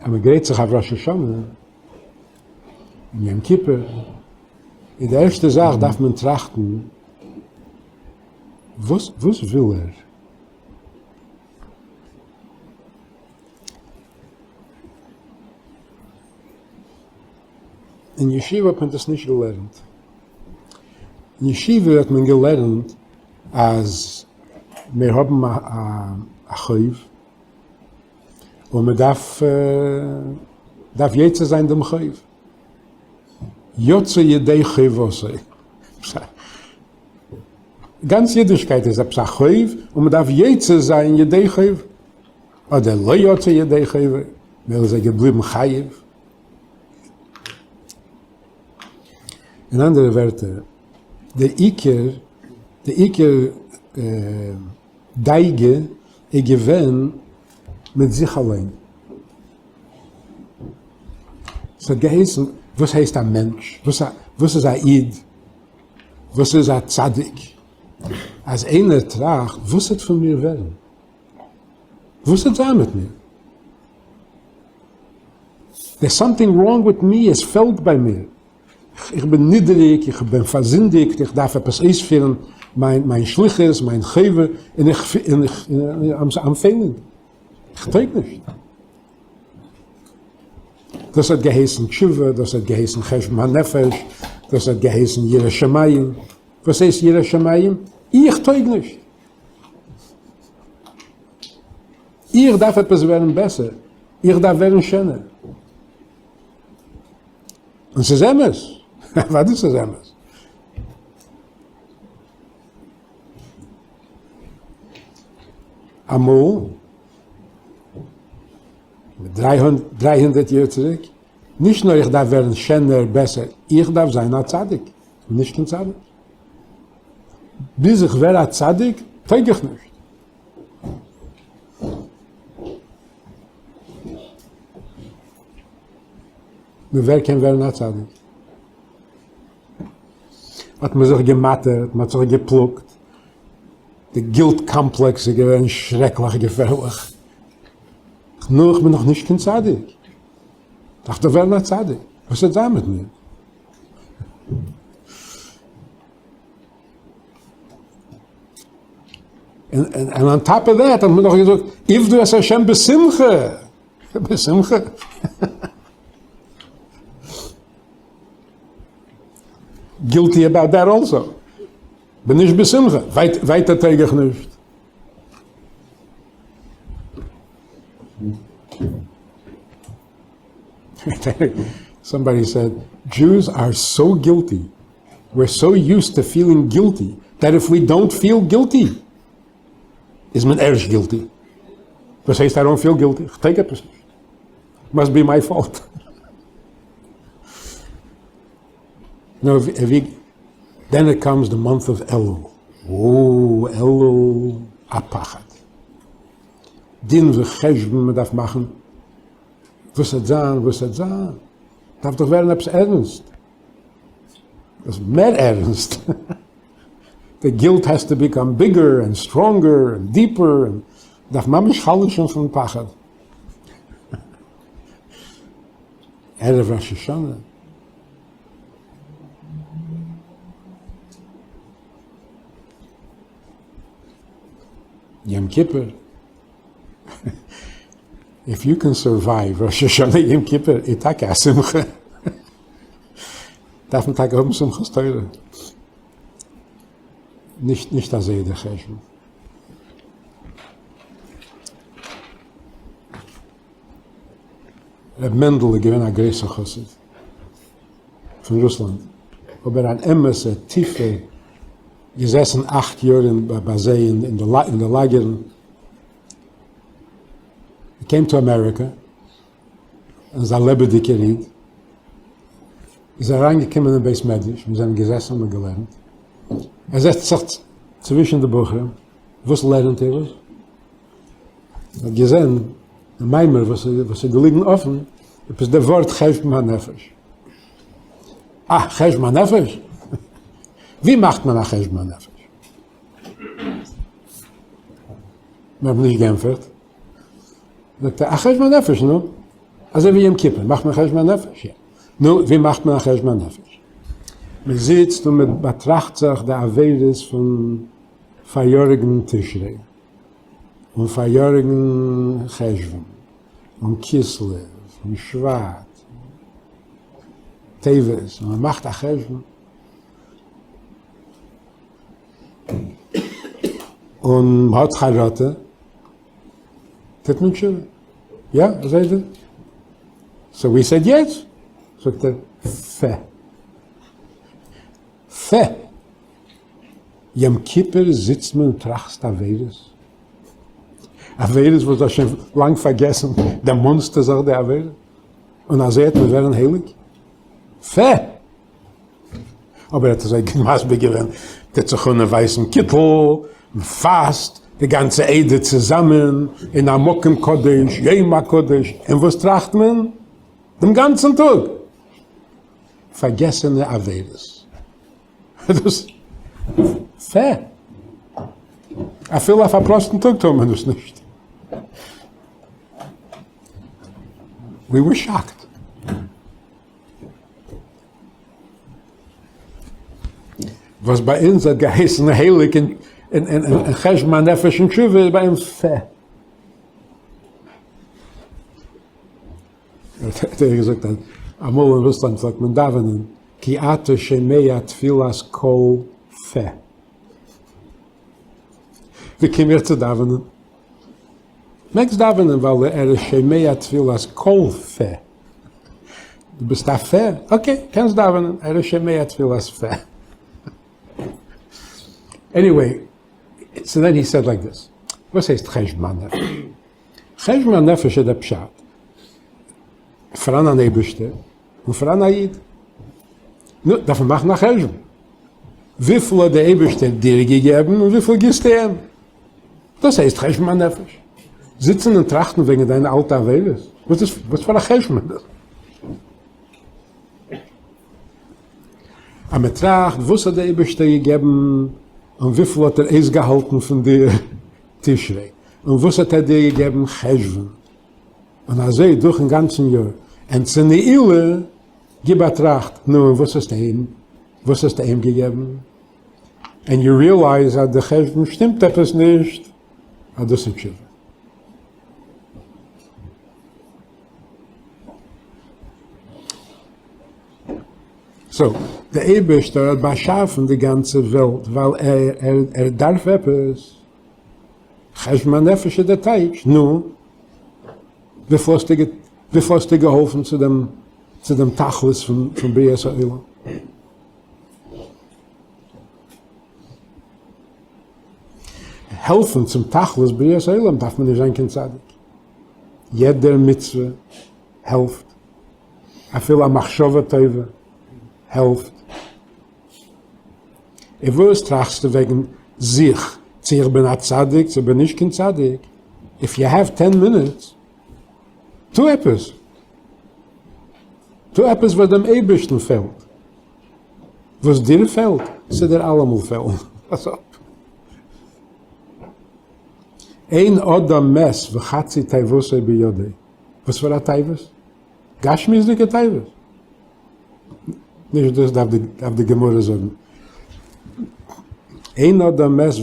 אז מען גרייט זיך אויף ראש השנה און יום כיפור, איז די ערשטע זאך דארף מען טראכטן, וואס וואס וויל ער? אין ישיבה האט מען דאס נישט געלערנט. אין ישיבה האט מען געלערנט אז מיר האבן א חוב, און מען דארף דארף יוצא זיין דעם חוב. יצא ידי חובתו. גאנץ אידישקייט איז עפעס א חוב און מען דארף יוצא זיין ידי חוב. אדער לא יצא ידי חובה, מילא איז ער געבליבן חייב. אין אנדערע ווערטער, די עיקר, די עיקר דאגה איז געווען מיט זיך אליין. ס'האט געהייסן, וואס הייסט א מענטש? וואס איז א איד? וואס איז א צדיק? אז איינער טראכט, וואס וועט פון מיר ווערן? וואס וועט זיין מיט מיר? There's something wrong with me, עס פעלט ביי מיר, איך בין נידעריג, איך בין פארזינדיגט, איך דארף עפעס אויספירן מיין מיין שליחות, מיין חובה, און איך און איך I'm failing, איך טויג נישט. דאס האט געהייסן תשובה, דאס האט געהייסן חשבון הנפש, דאס האט געהייסן יראת שמים. וואס הייסט יראת שמים? איך טויג נישט. איך דארף עפעס ווערן בעסער, איך דארף ווערן שענער. און ס'איז אמת, אוודאי ס'איז אמת. אמאל, מיט 300 יאר צוריק, נישט נאר איך דארף ווערן שענער, בעסער, איך דארף זיין א צדיק, נישט קיין צדיק. ביז איך ווער א צדיק טויג איך נישט. נו ווער קען ווערן א צדיק? האט מען זיך געמאטערט, מען האט זיך געפלאגט, די guilt complex איז געווען שרעקליך געפערליך, נו איך בין נאך נישט קיין צדיק, דארף דאך ווערן א צדיק, וואס וועט זיין מיט מיר? און on top of that האט מען נאך געזאגט עבדו את השם בשמחה, בשמחה? Guilty about that also, בין נישט בשמחה, ווייטער טויג איך נישט. Somebody said, Jews are so guilty, we're so used to feeling guilty, that if we don't feel guilty, איז מען ערשט guilty. וואס הייסט I don't feel guilty? איך טויג עפעס נישט. Must be my fault. נו, ווי, then it comes the month of אלול. אוי, אלול, א פחד. דין וחשבון מען דארף מאכן. וואס וועט זיין, וואס וועט זיין, דארף דאך ווערן עפעס ערנסט, דאס מער ערנסט, די guilt has to become bigger and stronger and deeper, דארף ממש חלש'ן פון פחד. ערב ראש השנה. יום כיפור. If you can survive ראש השנה יום כיפור איז טאקע א שמחה. דארף מען טאקע האבן שמחת תורה. נישט נישט אזוי איז דער חשבון. ר' מענדל איז געווען א גרויסער חסיד פון רוסלאנד, אבער אן אמת'ע טיפע, געזעסן אכט יאר אין ביי זיי אין די לאגערן, He came to America, ער איז א לעבעדיגער איד, איז אריין געקומען אין בית מדרש, מיר זענען געזעסן און געלערנט, ער זעצט זיך צווישן די בחורים, וואס לערנט איר? ער האט געזען די מאמר וואס איז געליגן אפן, עפעס די ווארט חשבון הנפש, אה, חשבון הנפש? ווי מאכט מען א חשבון הנפש? מיר האבן נישט געענטפערט. זאגט ער, א חשבון הנפש, נו. אזוי ווי יום כיפור מאכט מען חשבון הנפש, יא. נו, ווי מאכט מען א חשבון הנפש? מען זיצט און מען באטראכט זיך די עבירות פון פאריאריגן תשרי, און פאריאריגן חשוון, און כסלו, און שבט, טבת, און מען מאכט א חשבון, און מען האט חרטה, טוט מען תשובה. יא, אזוי איז עס. so we said yes. זאגט ער, פע. פע. יום כיפור זיצט מען און טראכסט עבירות. עבירות וואס דו האסט שוין לאנג פארגעסן, דערמאנסטו זיך די עבירה? און אזוי העט מען ווערן הייליג? פע! אבער ער האט אזוי גוט מסביר געווען, טוט זיך אן א ווייסן קיטל, מען פאסט, די גאנצע עדה צוזאמען, אין א מקום קדוש, יום הקדוש, און וואס טראכט מען? דעם גאנצן טאג? פארגעסענע עבירות. דאס פע. אפילו אויף א פראסטן טאג טאר מען דאס נישט. We were shocked. וואס ביי אונז האט געהייסן הייליג און חשבון הנפש און תשובה איז ביי אים פע. האט ער געזאגט אז אמאל אין רוסלאנד פלעגט מען דאווענען כי אתה שומע תפילת כל פה. ווי קום איך צו דאווענען? מעגסט דאווענען ווייל ער איז שומע תפילת כל פה. דו ביסט א פה? okay, קענסט דאווענען, ער איז שומע תפילת פה. anyway, so then he said like this, וואס הייסט חשבון הנפש? חשבון הנפש איז דער פשט, פאראן אן אייבערשטער און פאראן א איד. נו, דארף מען מאכן א חשבון. וויפיל האט דער אייבערשטער דיר געגעבן און וויפיל גיבסטו אים? דאס הייסט חשבון הנפש. זיצן און טראכטן וועגן דיינע אלטע עבירות, וואס איז, וואס פאר א חשבון איז דאס? אז מען טראכט וואס האט דער אייבערשטער געגעבן און וויפיל האט ער אויסגעהאלטן פון דיר תשרי, און וואס האט ער דיר געגעבן חשוון, און אזוי דורכן גאנצן יאר, און צו נעילה גיב א טראכט, נו און וואס האסטו אים, וואס האסטו אים געגעבן? and you realize אז די חשבון שטימט עפעס נישט, אז דאס איז תשובה. so, דער אייבערשטער האט באשאפן די גאנצע וועלט ווייל ער דארף עפעס, חשבון הנפש איז דער טייטש, נו, וויפיל האסטו געהאלפן צו דעם תכלית פון בריאת העולם? העלפן צום תכלית בריאת העולם דארף מען נישט זיין קיין צדיק, יעדער מצוה העלפט, אפילו א מחשבה טובה העלפט. און וואס טראכסטו וועגן זיך, צו איך בין א צדיק צו בין נישט קיין צדיק, if you have ten minutes, טו עפעס, טו עפעס וואס דעם אייבערשטן פעלט, וואס דיר פעלט, ס'וועט דיר אלעמאל פעלן, פאס אויף. אין אדם מת וחצי תאוותו בידו, וואס פאר א תאוות? גשמיות'דיגע תאוות? נישט דאס דארף די גמרא זאגן. אין אדם מת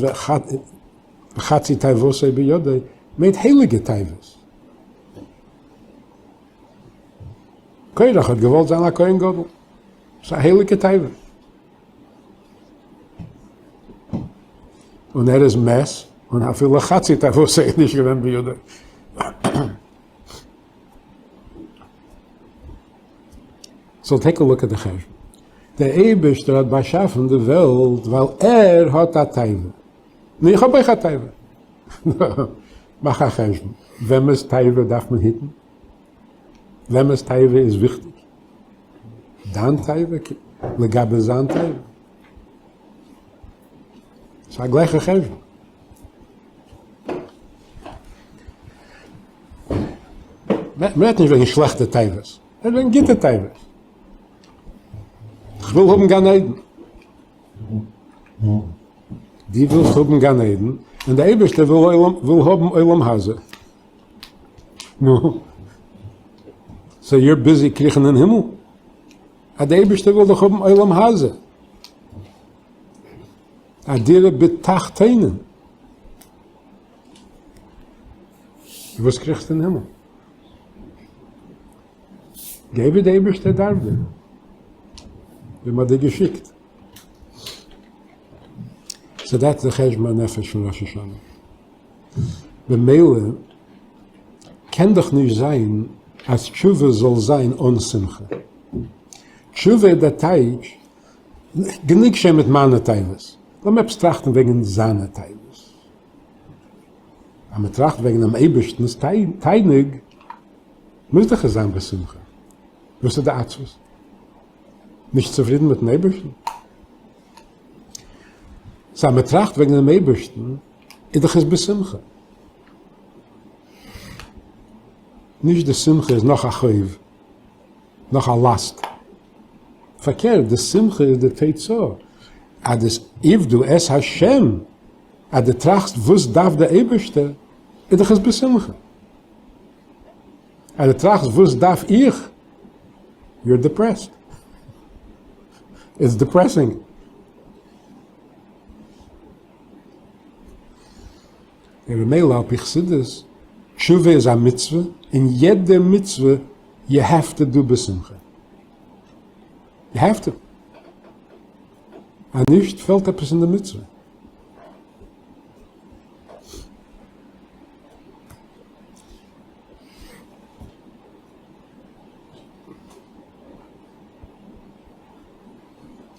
וחצי תאוותו בידו מיינט הייליגע תאוות. קרח האט געוואלט זיין א כהן גדול. ס'איז א הייליגע תאווה. און ער איז מת, און אפילו חצי תאוותו איז נישט געווען בידו. so take a look at די חשבון. דער אייבערשטער האט באשאפן די וועלט ווייל ער האט א תאווה. נו, איך האב אויך א תאווה. מאך א חשבון, וועמענס תאווה דארף מען היטן? וועמענס תאווה איז וויכטיג? דיין תאווה לגבי זיין תאווה? ס'איז א גלייכע חשבון. מ'רעדט נישט וועגן שלעכטע תאוות, מ'רעדט וועגן גוטע תאוות. כ'וויל האבן גן עדן. דו ווילסט האבן גן עדן, און דער אייבערשטער וויל האבן עולם הזה. נו. So you're busy קריכן אין הימל? אז די אייבערשטער וויל דאך האבן עולם הזה, א דירה בתחתונים, וואס קריכסטו אין הימל? גיי ווי די אייבערשטער דארף דיר, ווי מ'האט דיר געשיקט. So that's די חשבון הנפש פון ראש השנה. במילא קען דאך נישט זיין אז תשובה זאל זיין אן שמחה. תשובה איז דער טייטש, גענוג שוין מיט מיינע תאוות, לאמיר עפעס טראכטן וועגן זיינע תאוות. אז מען טראכט וועגן דעם אייבערשטנ'ס תענוג, מוז דאך עס זיין בשמחה. וואס איז די עצבות? נישט צופרידן מיט'ן אייבערשטן? So אז מען טראכט וועגן דעם אייבערשטן, איז דאך עס בשמחה. נישט די שמחה איז נאך א חוב, נאך א לאסט. פארקערט, די שמחה איז די תוצאה, אז דאס עבדו את השם, אז דו טראכסט וואס דארף דער אייבערשטער, איז דאך עס בשמחה. אז דו טראכסט וואס דארף איך, you're depressed. It's depressing. און במילא על פי חסידות, תשובה איז א מצוה, און יעדע מצוה you have to do בשמחה. You have to. אז נישט פעלט עפעס אין די מצוה.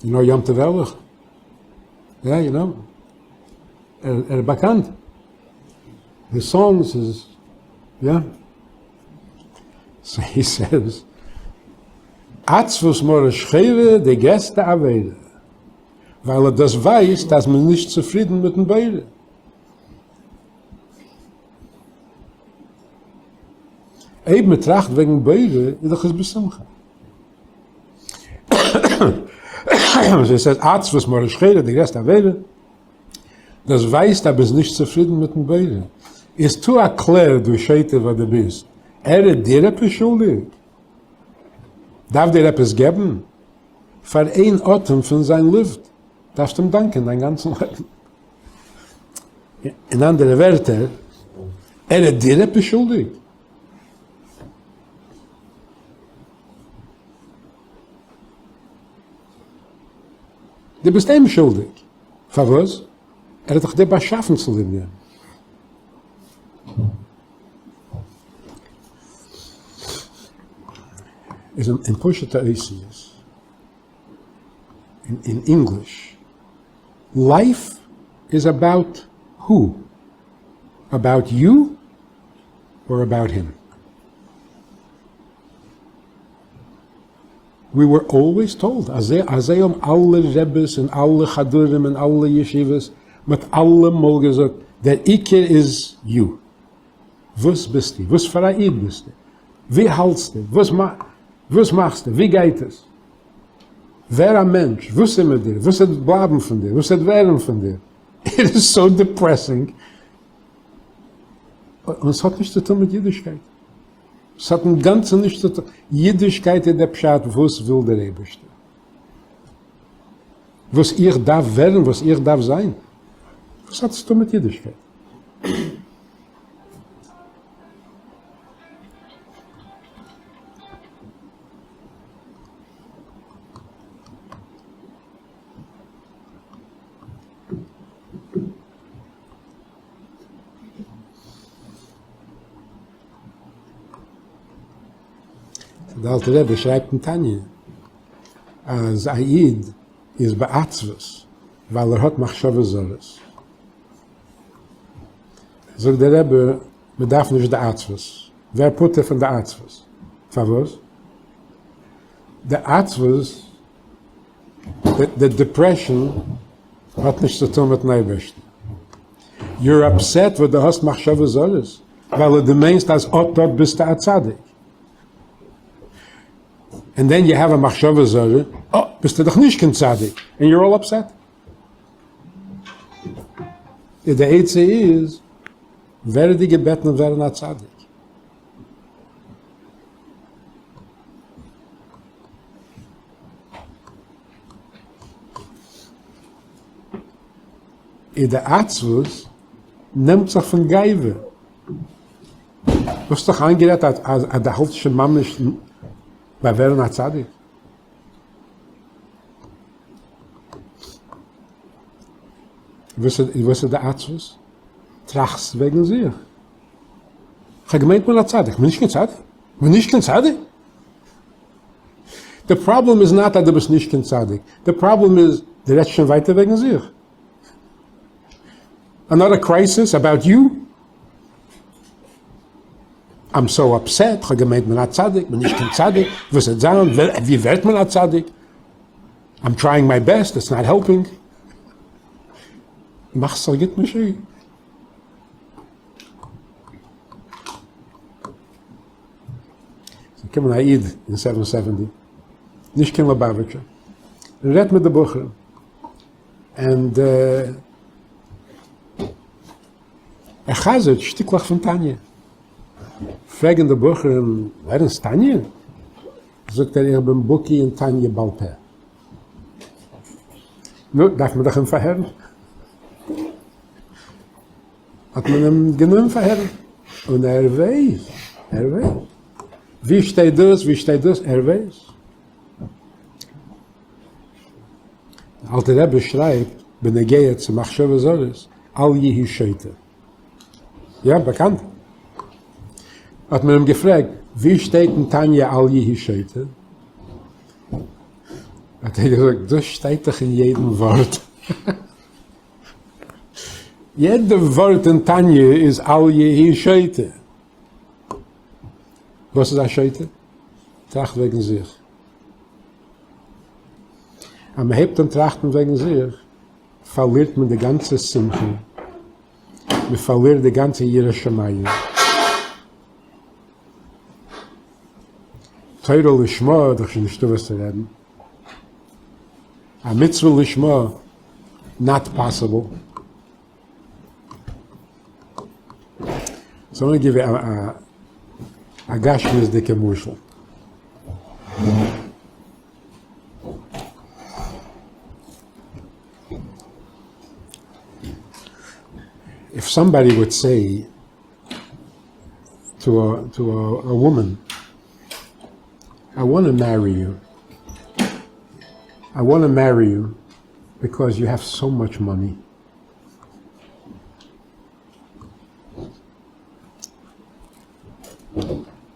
You know יום טוב ערליך? יא, you know. ער איז באקאנט. די songs איז, יא. So he says, עצבות מרה שחורה די גרעסטע עבירה, ווייל דאס ווייזט אז מ'איז נישט צופרידן מיטן בורא. אויב מ'טראכט וועגן בורא איז דאך עס בשמחה. So he says עצבות מרה שחורה די גרעסטע עבירה, דאס ווייזט אז ביסט נישט צופרידן מיטן בורא. איז טו א קלער דו שוטה וואס דו ביסט, ער איז דיר עפעס שולדיג? דארף דיר עפעס געבן? פאר איין אטעם פון זיין לופט דארפסטו אים דאנקען דיין גאנצן לעבן. אין אנדערע ווערטער, ער איז דיר עפעס שולדיג? דו ביסט אים שולדיג. פארוואס? ער האט דאך דיר באשאפן צוליב דעם. איז אין פשוט'ע אותיות, אין English, life is about who? About you or about him? We were always told אז אזוי האבן אלע רעבעס און אלע חדרים און אלע ישיבות, מען האט אלעמאל געזאגט דער עיקר איז you, וואס ביסטו, וואס פאר א איד ביסטו, ווי האלטסטו, וואס מאכסטו, ווי גייט עס, ווער א מענטש, וואס איז מיט דיר, וואס וועט בלייבן פון דיר, וואס וועט ווערן פון דיר, it is so depressing, און עס האט נישט צו טון מיט אידישקייט. ס'האט אינגאנצן נישט צו טון, אידישקייט איז דער פשט, וואס וויל דער אייבערשטער? וואס איך דארף ווערן, וואס איך דארף זיין? וואס האט עס צו טון מיט אידישקייט? דער אלטער רבי שרייבט אין תניא אז א איד איז בעצבות ווייל ער האט מחשבות זרות. זאגט דער רבי, מען דארף נישט די עצבות, ווער פטור פון די עצבות? פארוואס? די עצבות, די depression האט נישט צו טון מיטן אייבערשטן. You're upset וואס דו האסט מחשבות זרות, ווייל דו מיינסט אז אט אט ביסטו א צדיק. And then you have א מחשבה זרה, אה, ביסטו דאך נישט קיין צדיק, and you're all upset. איז די עצה איז, ווער האט דיר געבעטן ווערן א צדיק? איז די עצבות נעמט זיך פון גאווה. האסט זיך איינגערעדט אז אז דו האלטסט שוין ממש ביי ווערן א צדיק? וואס איז די עצבות? טראכסט וועגן זיך. כ'האב געמיינט כ'בין א צדיק, כ'בין נישט קיין צדיק? כ'בין נישט קיין צדיק? די פראבלעם איז not אז דו ביסט נישט קיין צדיק, די פראבלעם איז דו רעדסט שוין ווייטער וועגן זיך. Another crisis about you? I'm so upset, כ'האב געמיינט מען א צדיק, מען נישט קיין צדיק, וואס וועט זיין, ווי ווערט מען א צדיק? I'm trying my best, it's not helping. מאכסט זיך גוט משוגע. ס'איז געקומען א איד אין seven seventy, נישט קיין ליובאוויטשער, און רעדט מיט די בחורים, and ער חזר'ט שטיקלעך פון תניא. פרעגן די בחורים, לערנסט תניא? זאגט ער, איך בין בקי אין תניא בעל פה. נו, דארף מען דאך אים פארהערן. האט מען אים גענומען פארהערן, און ער ווייסט, ער ווייסט. ווי שטייט דאס, ווי שטייט דאס, ער ווייסט. דער אלטער רבי שרייבט בנוגע צו מחשבות זרות, אל יהי שוטה. יא, באקאנט. האט מען אים געפרעגט, ווי שטייט אין תניא אל יהי שוטה? האט ער געזאגט, דאס שטייט דאך אין יעדן ווארט. יעדע ווארט אין תניא איז אל יהי שוטה. וואס איז א שוטה? טראכט וועגן זיך. אז מען הייבט אן טראכטן וועגן זיך, פארלירט מען די גאנצע שמחה, מען פארלירט די גאנצע יראת שמים. תורה לשמה איז דאך שוין נישטא וואס צו רעדן. א מצוה לשמה, not possible. So לאמיר געבן א גשמיות'דיגע משל. If somebody would say to a, to a, a woman, I want to marry you. I want to marry you because you have so much money.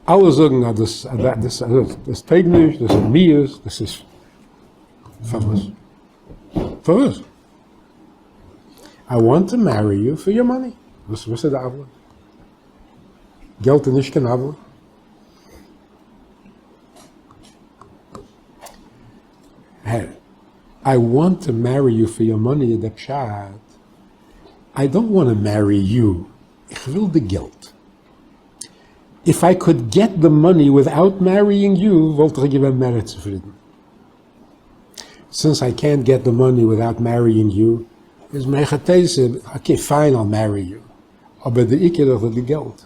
אלע זאגן אז דאס דאס דאס טויג נישט, דאס איז מיאוס, דאס איז פארוואס? פארוואס? I want to marry you for your money. וואס וואס איז די עוולה? געלט איז נישט קיין עוולה. הער, I want to marry you for your money איז דער פשט, I don't want to marry you, איך וויל די געלט. If I could get the money without marrying you וואלט איך געווען מער צופרידן. סינס איי קענט געט די מאני וויטאוט מעריאינג יו, איז מהיכא תיתי, okay fine I'll marry you, אבער די עיקר איך וויל די געלט.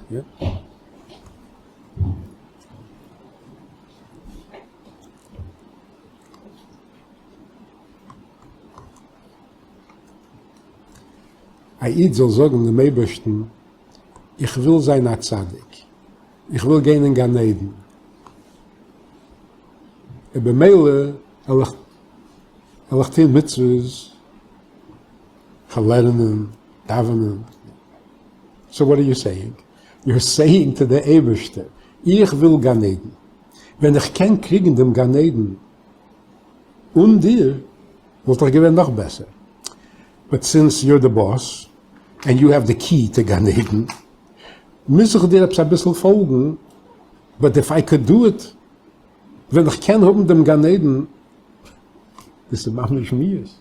א איד זאל זאגן דעם אייבערשטן, איך וויל זיין א צדיק, איך וויל גיין אין גן עדן, און במילא וועל איך וועל איך טון מצוות, כ'וועל לערנען, דאווענען. So what are you saying? You are saying to די אייבערשטער, איך וויל גן עדן, ווען איך קען קריגן דעם גן עדן אן דיר, וואלט איך געווען נאך בעסער, but since you're the boss, and you have the key to גן עדן, מוז איך דיר עפעס אביסל פאלגן, but if I could do it, ווען איך קען האבן דעם גן עדן, דאס איז ממש מיאוס.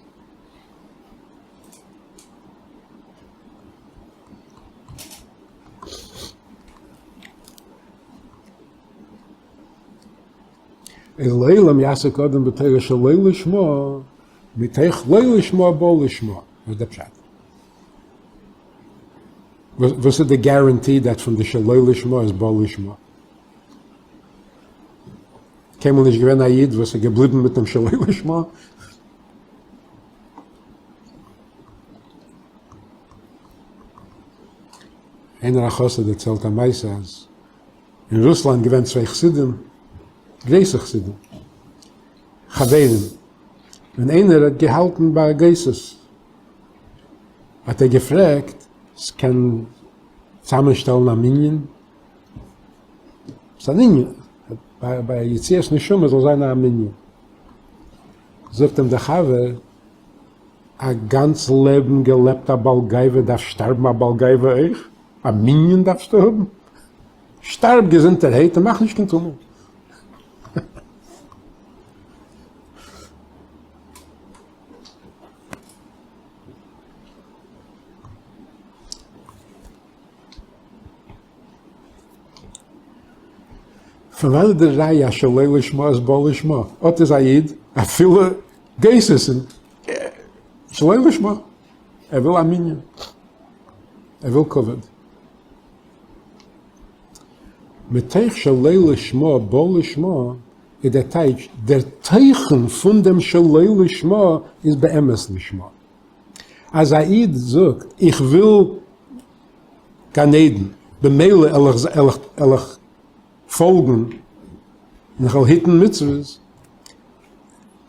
איז לעולם יעסוק אדם בתורה שלא לשמה, מתוך לא לשמה בא לשמה. וואס איז דער פשט? וואס איז די guarantee that פון די שלא לשמה איז בא לשמה? קיינמאל נישט געווען א איד וואס איז געבליבן מיט דעם שלא לשמה. איינער א חסיד דערציילט א מעשה אז אין רוסלאנד געווען צוויי חסידים, גרויסע חסידים, חברים, און איינער האט געהאלטן ביי גוסס, האט ער געפרעגט ס'קען צאמענשטעלן א מנין? ס'איז אן ענין, ביי יציאת נשמה זאל זיין א מנין. זאגט אים דער חבר, א גאנץ לעבן געלעבט א בעל גאווה דארף שטארבן א בעל גאווה אויך? א מנין דארפסטו האבן? שטארב געזונטערהייט און מאך נישט קיין טומל. פון וואנעט די ראיה אז שלא לשמה איז בא לשמה? אט איז א איד אפילו גוסס און שלא לשמה, ער וויל א מנין, ער וויל כבוד. מתוך שלא לשמה בא לשמה איז דער טייטש, דער תוכן פון דעם שלא לשמה איז באמת לשמה. אז א איד זאגט איך וויל גן עדן, במילא על איך פאלגן און איך וועל היטן מצוות,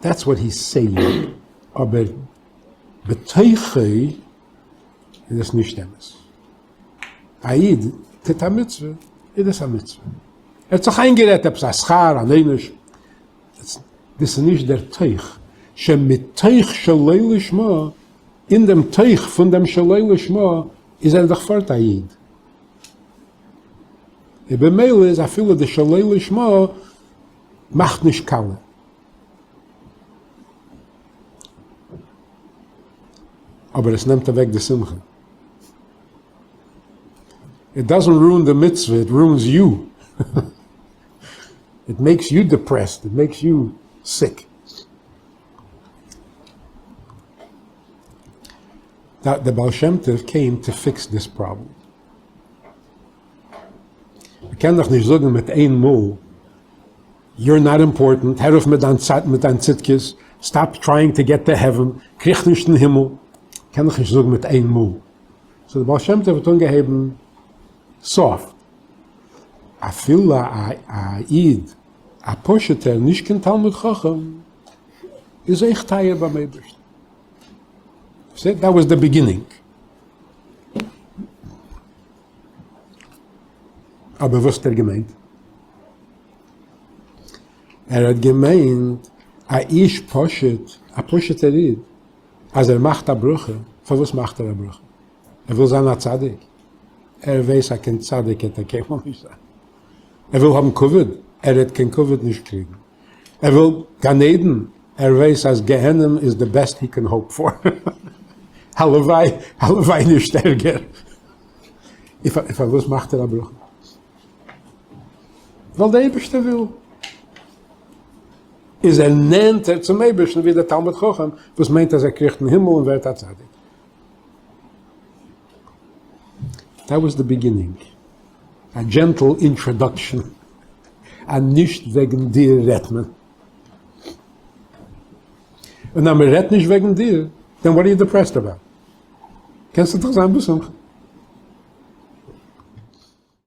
that's what he's saying, אבער בתוכו איז עס נישט אמת. א איד טוט א מצוה, איז דאס א מצוה. ער האט זיך איינגערעדט עפעס א שכר, אן עונש, דאס איז נישט דער תוך, שמתוך שלא לשמה, אין דעם תוך פון דעם שלא לשמה איז ער דאך פארט א איד. און במילא איז אפילו די שלא לשמה מאכט נישט קאלע. אבער עס נעמט אוועק די שמחה. It doesn't ruin the mitzvah, it ruins you. It makes you depressed, it makes you sick. The בעל שם טוב came to fix this problem. מ'קען דאך נישט זאגן מיט איין מאל, you're not important, הער אויף מיט דיין צייט מיט דיין צדקות, stop trying to get to heaven, קריך נישט אין הימל. קען דאך נישט זאגן מיט איין מאל. so דער בעל שם טוב האט אנגעהויבן soft. אפילו א איד א פשוט'ער נישט קיין תלמיד חכם איז אויך טייער ביים אייבערשטן. That was the beginning. אבער וואס האט ער געמיינט? ער האט געמיינט א איש פשוט, א פשוט'ער איד, אז ער מאכט א ברכה, פארוואס מאכט ער א ברכה? ער וויל זיין א צדיק? ער ווייס אז קיין צדיק וועט ער קיינמאל נישט זיין. ער וויל האבן כבוד? ער וועט קיין כבוד נישט קריגן. ער וויל גן עדן? ער ווייס אז גיהנום איז the best he can hope for. הלוואי, הלוואי נישט ערגער. און פארוואס מאכט ער א ברכה? ווייל דער אייבערשטער וויל. איז ער נענטער צום אייבערשטן ווי דער תלמיד חכם וואס מיינט אז ער קריכט אין הימל און ווערט א צדיק. That was the beginning. א gentle introduction אז נישט וועגן דיר רעדט מען. און אז מען רעדט נישט וועגן דיר, then what are you depressed about? קענסטו דאך זיין בשמחה.